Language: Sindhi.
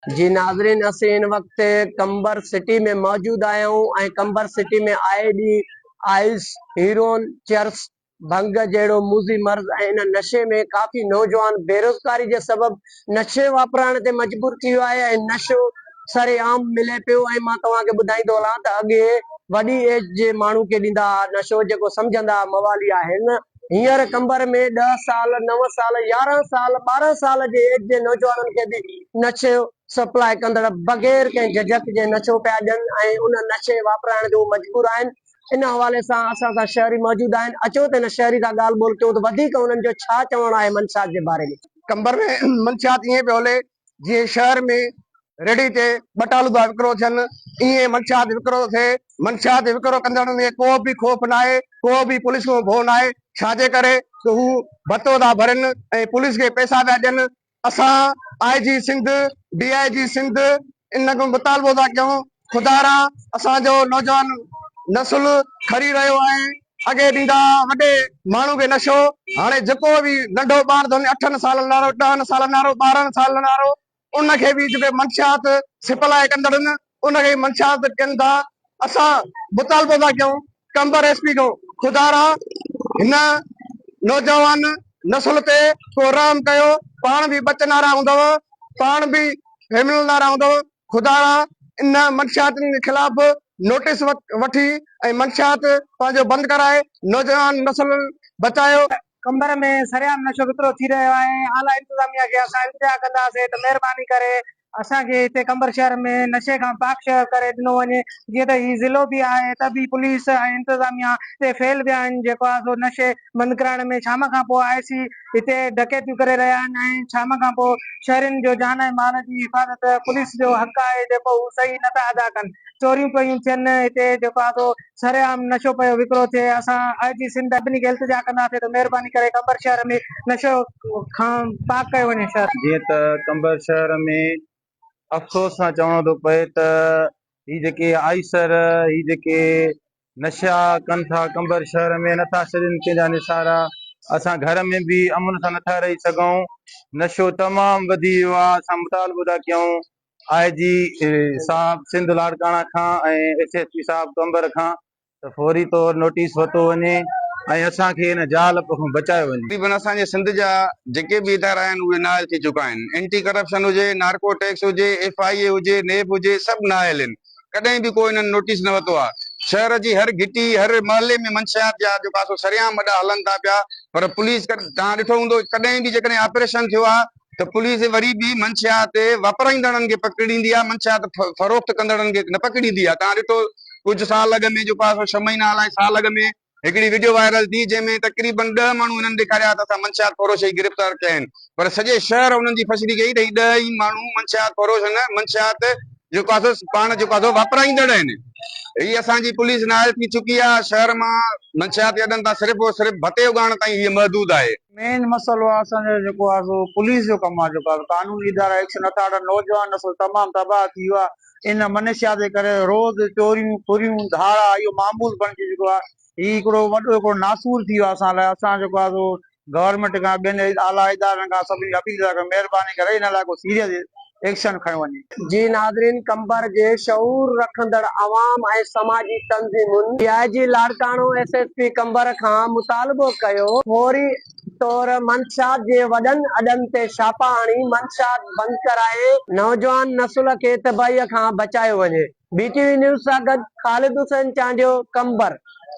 جي ناظرين اسين هن وقت قمبر سٽي ۾ موجود آهيون ۽ قمبر سٽي ۾ آئي ڏينهن آئس، هيرون، چرس، ڀنگ جهڙو موذي مرض ۽ ان نشي ۾ ڪافي نوجوان بيروزگاري جي سبب نشي واپرائڻ تي مجبور ٿي ويو آهي ۽ نشو سري عام ملي پيو ۽ مان توهان کي ٻڌائيندو هلان ته اڳي وڏي ايج جي ماڻهو کي ڏيندا ها نشو جيڪو سمجهندا ها موالي آهن هينئر قمبر ۾ ڏهه سال، نو سال، 11 سال، 12 سال جي ايج جي نوجوانن کي به نشو سپلاء ڪندڙ بغير ڪنهن جهجهڪ جي نشو پيا ڏين ۽ ان نشي واپرائڻ تي هو مجبور آهن. ان حوالي سان اسان سان شهري موجود آهن. اچو ته هن شهري سان ڳالهه ٻولهه ڪيون ته وڌيڪ انهن جو ڇا چوڻ آهي منشيات جي باري ۾. قمبر ۾ منشيات ائين پيو هلي جيئن شهر ۾ ريڙهي تي ٻٽالو ٿا وڪرو ٿين ائين منشيات وڪرو ٿو ٿئي، منشيات وڪرو ڪندڙن کي ڪو به خوف ناهي، ڪو به پوليس کان ڀؤ ناهي، ڇا جي ڪري جو هو ڀتو ٿا ڀرين ۽ پوليس کي پئسا پيا ڏين، اسان I G Sindh, D I G Sindh ان کان مطالبو ٿا ڪيون خدارا اسان جو نوجوان نسل کري رهيو آهي، اڳي ڏيندا ها وڏي ماڻهو کي نشو، هاڻي جيڪو به ننڍو ٻار اٿن اٺن سالن وارو، ڏهن سالن وارو، 12 سالن وارو ان کي به جيڪي منشيات سپلاء ڪندڙن ان کي منشيات ڏين ٿا، اسان مطالبو ٿا ڪيون قمبر ايس پي کان خدارا هن نوجوان نسل تي ڪو رحم ڪيو، پاڻ به ٻچن وارا هوندؤ، پاڻ به فيملين وارا هوندؤ، خدارا ان منشياتن جي خلاف نوٽيس وٺي ۽ منشيات پنهنجو بند ڪرائي نوجوان نسل بچايو. قمبر ۾ سرعام نشو وڪرو ٿي رهيو آهي، اعليٰ انتظاميا کي اسان التجا ڪنداسين ته مهرباني ڪري اسان کي هتي قمبر شهر ۾ نشي کان پاڪ شهر ڪري ڏنو وڃي، جيئن ته هي ضلعو به آهي ته به پوليس ۽ انتظاميا هتي فيل ويا آهن جيڪو آهي سو نشي بند ڪرائڻ ۾ شام کان پوء آء سي هتي ڊڪيتيون ڪري رهيا آهن ۽ شام کان پوء شهرين جو جان ۽ مال جي حفاظت پوليس جو حق آهي جيڪو هو صحيح نه ٿا ادا ڪن چوريون پيون ٿين هتي جيڪو آهي سو سرعام نشو پيو وڪرو ٿئي اسان آء جي سنڌ سڀني کي التجا ڪنداسين ته مهرباني ڪري قمبر شهر ۾ نشو کان پاڪ ڪيو وڃي شهر. جيئن ته قمبر شهر ۾ افسوس سان چوڻو ٿو پئي ته هي جيڪي آئيسر هي جيڪي نشا ڪن ٿا قمبر شهر ۾ نٿا ڇڏين ڪنهن جا نثارا اسان گهر ۾ به امن سان نٿا رهي سگهون نشو تمام وڌي ويو آهي اسان مطالبو ٿا ڪيون آء جي صاحب سنڌ لاڙڪاڻا کان ۽ ايس ايس پي صاحب قمبر کان ته فوري طور نوٽيس ورتو وڃي ۽ اسان کي ان جال کان بچايو وڃي. تقريبن اسان جي سنڌ جا جيڪي به ادارا آهن اهي نااهل ٿي چڪا آهن اينٽي ڪرپشن هجي نارڪو ٽيڪس هجي ايف I اي هجي نيب هجي سڀ نااهل آهن ڪڏهن به ڪو انهن نوٽيس نه ورتو آهي. شهر جي هر گهٽي، هر محلي ۾ منشيات جا جيڪو آهي سو سرعام اڏا هلن ٿا پيا پر پوليس توهان ڏٺو هوندو ڪڏهن به جيڪڏهن آپريشن ٿيو آهي ته پوليس وري به منشيات واپرائيندڙن کي پڪڙيندي آهي منشيات فروخت ڪندڙن کي نه پڪڙيندي آهي توهان ڏٺو ڪجهه سال اڳ ۾ جيڪو آهي سو ڇهه مهينا الائي سال اڳ ۾ هڪڙي وڊيو وائرل ٿي جنهن ۾ تقريبن ڏهه ماڻهو هنن ڏيکاريا ته اسان منشيات فروش کي گرفتار ڪيا آهن پر سڄي شهر انهن جي فصلي ڪئي ته هي ڏهه ئي ماڻهو منشيات فروش نه منشيات جيڪو آهي سو پاڻ جيڪو آهي سو واپرائيندڙ آهن هي اسان جي پوليس نااهل ٿي چڪي آهي شهر مان منشيات اڏن تان صرف اور صرف ڀتي اڳاڻ تائين هي محدود آهي. مين مسئلو آهي اسان جو جيڪو آهي سو پوليس جو ڪم آهي جيڪو آهي قانوني ادارا ايڪشن نٿا وٺن نوجوان نسل تمام تباهه ٿي ويو آهي ان منشيات جي ڪري روز چوريون، ڦريون، ڌاڙا اهو معمول بڻجي چڪو آهي. هي هڪڙو وڏو هڪڙو ناسور ٿي ويو آهي اسان لاء. اسان جيڪو آهي سو گورنمينٽ کان ٻين اعليٰ ادارن کان سڀني کي اپيل ٿا ڪيون مهرباني ڪري ان لاء ڪو سيريس ايڪشن کنيو وڃي. جي ناظرين قمبر جي شعور رکندڙ عوام ۽ سماجي تنظيمن D I G Larkana S S P Qambar کان مطالبو ڪيو فوري طور منشيات جي وڏن اڏن تي ڇاپا هڻي منشيات بند ڪرائي نوجوان نسل کي تباهي کان بچايو وڃي. بي ٽي وي نيوز سان گڏ خالد حسين چانڊيو، قمبر.